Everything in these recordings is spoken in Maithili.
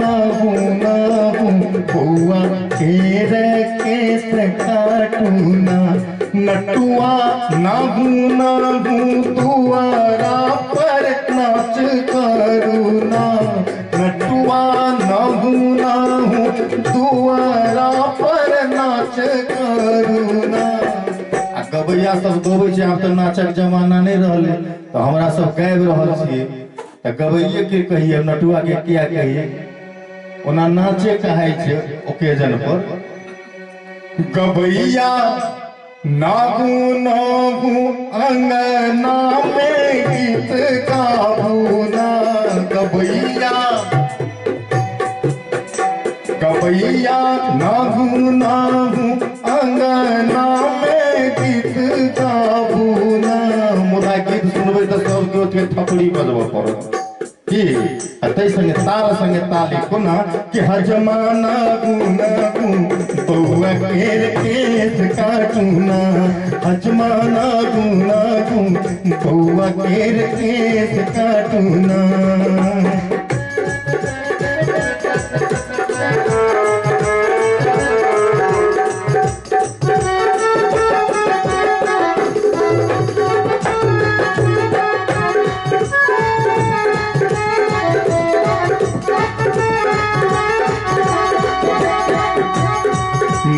नाहू नाहू बौआ केर केस काटू ना। नटुआ नाहू नाहू दुआरा पर नाच करू ना। नटुआ नाहू नाहू दुआरा पर नाच करू ना। आ गबैया सब गबै छै, आब तऽ नाचक जमाना नहि रहलै, तऽ हमरा सब गाबि रहल छियै तऽ गबैये के कहिए, नटुआ के किया कहिए? ओना नाचे कहै छै ओकेजन पर। गबैया नाहू नाहू अंगना में गीत गाबू ना। गबैया गबैया नाहू नाहू अंगना में गीत गाबू ना। मुदा गीत सुनबै तऽ सबके ओतबे थपड़ी बजबऽ पड़त की? आ ताहि संगे ताल संगे ताली कोना कि हजमा नाहू नाहू बौआ केर केस काटू ना। हजमा नाहू नाहू बौआ केर केस काटू ना।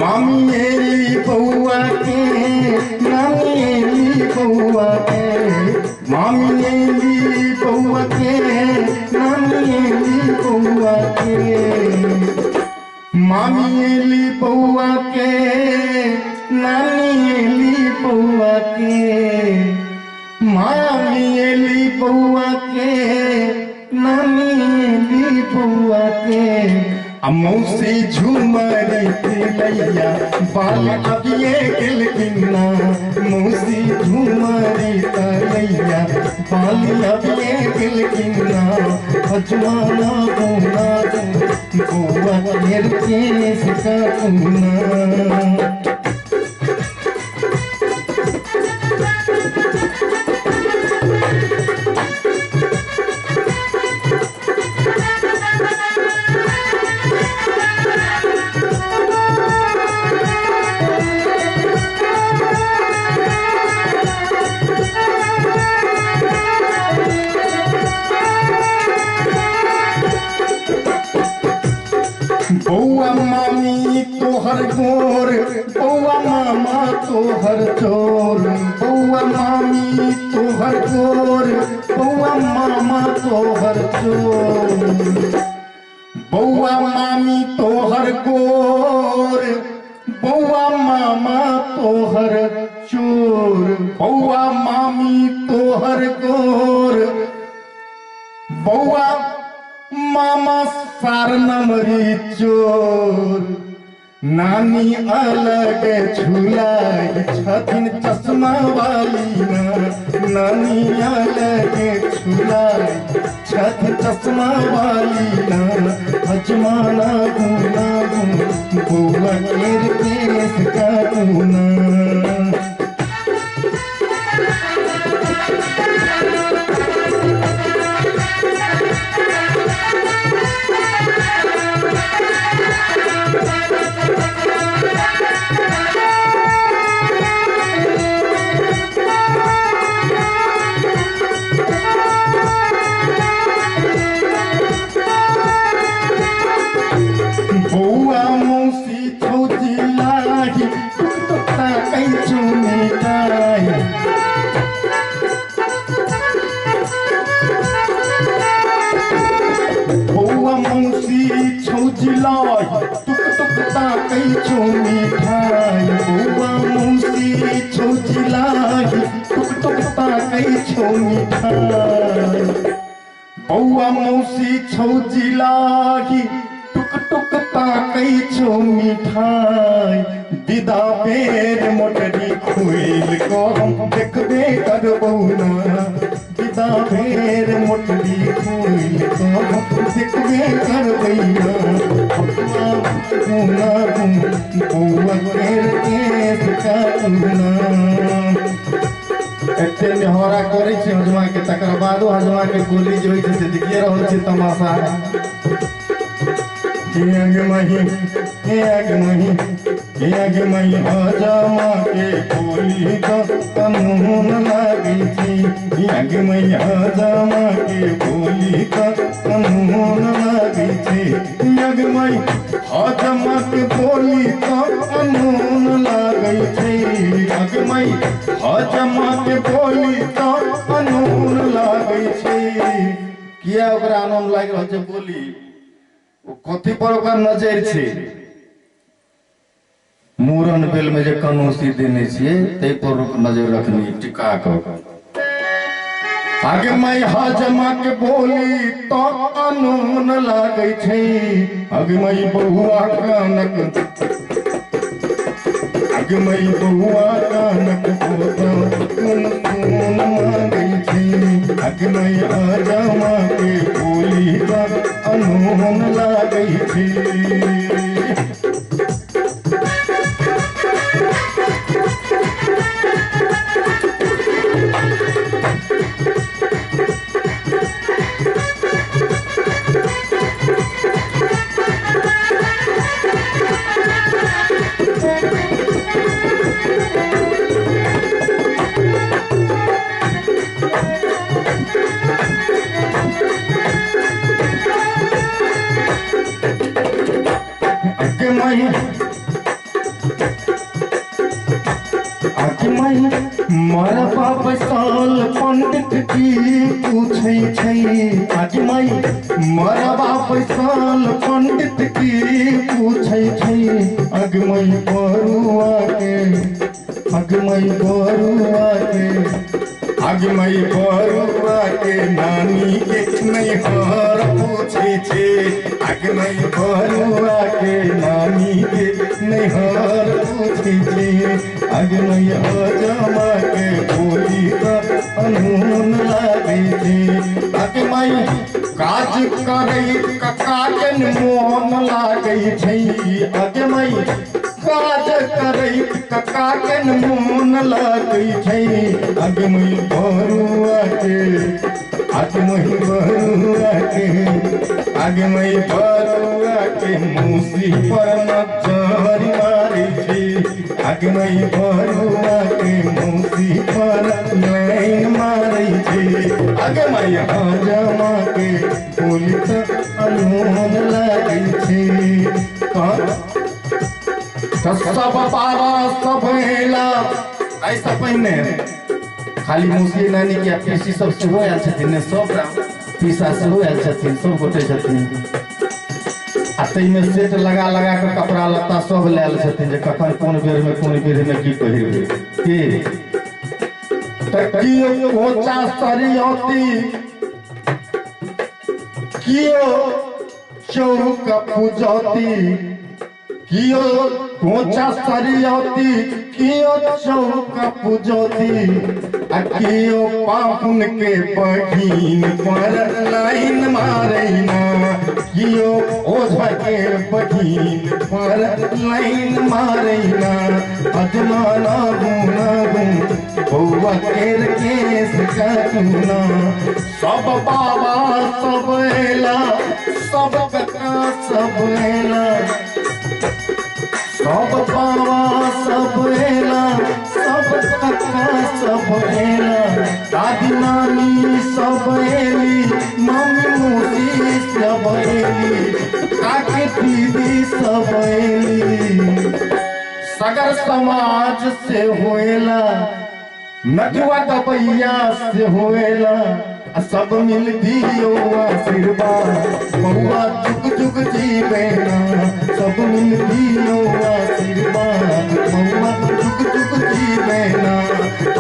मामी एली बौआ के नानी एली बौआ के। मामी एली बौआ के नानी एली बौआ के। मामी एली बौआ के नानी एली बौआ के। मामी एली बौआ के नानी एली बौआ के। आ मौसी झूमरी तिलैया बाल अबिये गेलखिन ना। मौसी झूमरी तलैया बाल अबिये गेलखिन ना। हजमा नाहू नाहू बौआ केर केस काटू ना। बौआ मामी तोहर गोर बौआ मामा तोहर चोर। बौआ मामी तोहर गोर बौआ मामा तोहर चोर। बौआ मामी तोहर गोर बौआ मामा तोहर चोर। बौआ मामी तोहर गोर बौआ मामा सार नमरी चोर। नानी अलग झूलाई छथिन चश्मा वाली ना। नानी अलग झूलाई छथिन चश्मा वाली ना। हजमा नाहू नाहू बौआ केर केस काटू ना। बौआ मौसी छौजी लाही टुक टुक ताकै छौ मिठाई। बौआ मौसी छौजी लाही टुक टुक ताकै छौ मिठाई। बौआ मौसी छौजी लाही टुक टुक ताकै छौ मिठाई। बौआ मौसी छौजी लाही टुक टुक ताकै छौ मिठाई। विदा बेर मोटरी खोलि कऽ हम देखबे करबौ ना। विदा बेर मोटरी खोलि कऽ हम देखबे करबै ना। बौआ केर केस काटू ना। एते नेहोरा करै छी हजमा के, तकर बादो हजमा के गोली जे होइ छै से देखिए रहल छी तमाशा। अगमही अगमही अगमही हजमा के बोली तो अनून लागै छै। अगमही हजमा के बोली तो अनून लागै छै। अगमही हजमा के बोली तो अनून लागै छै। अगमही हजमा के बोली तो अनून लागै छै। किया ओकरा अनून लागि रहल छै बोली? ओ कथी पर ओकर नजर छै? मूड़न बेल में जे कनौसी देने छियै तै पर नजर रखनी टिका कऽ। आगे माई हजमा के बोली तो अनून लागै छै। आगे माई बौआ कानक, आगे माई बौआ कानक पोता सुन सुन मांगै छै। आगे माई हजमा के बोली तो अनून लागै छै। मरबा बैसल पंडित की पूछै छै। अगमई मरबा बैसल पंडित की पूछै छै। अगमई बरुआ के, अगमई बरुआ के, अगमई बरुआ के नानी के नैहर पूछै छै। अगमई बरुआ के नानी के नैहर पूछै छै। अगमई हजमा के बोली तो अनून लागै छै। अगमई काज करै कका के मोन लागै छै। अगमई काज करै कका के मोन लागै छै। अगमई बरुआ के, अगमई बरुआ के, अगमई बरुआ के मूसी पर नजर मारै छै। अगमई बरुआ के मूसी पर लाइन मारै छै। अगमई हजमा के बोली तो अनून लागै छै। सब बाबा सब एला एहिसँ पहिने खाली मौसी नानी के पीसी सब सेहो आयल छथिन ने, सब पीसा सेहो आयल छथिन, सब गोटे छथिन। आ ताहिमे सेट लगा लगा कऽ कपड़ा लत्ता सब लायल छथिन जे कखन कोन बेरमे कोन बेरमे की पहिरबै की। तऽ कियो कोचा सरियौती, कियो चौक पूजौती, कियो कोचा सरियौती, कियो चौक पूजौती, आ कियो पाहुन के बहिन पर लाइन मारैना। कियो ओझा के बहिन पर लाइन मारैना। अजमाना गुना गुन बौआ केर केस काटूना। सब बाबा सब एला, सब कका सब एला, सब बाबा सब एला, सब कका सब एला, दादी नानी सब एली, मम्मी मौसी सब एली, काकी दीदी सब एली। सगर समाज से होएला, नटुआ गबैया से होएला, सब मिल दियो आशीर्वाद बउआ जुग जुग जीवेना। सब मिल दियो आशीर्वाद बउआ जुग जुग जीवेना।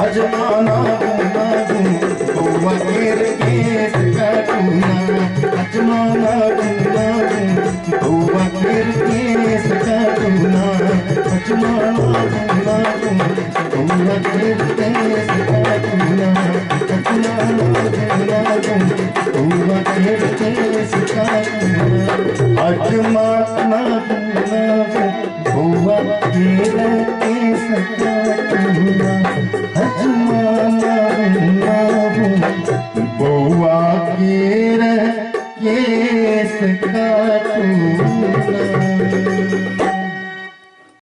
अजमाना गुना गुन बउआ केर केस काटूना। अजमाना गुना गुन बउआ केर केस काटूना। अजमाना गुना गुन बउआ केर केस काटूना। अजमाना गुना गुन बउआ केर केस काटूना। अजमाना गुना गुन बउआ केर केस काटूना। अजमाना गुना गुन बउआ केर केस केस काटू ना।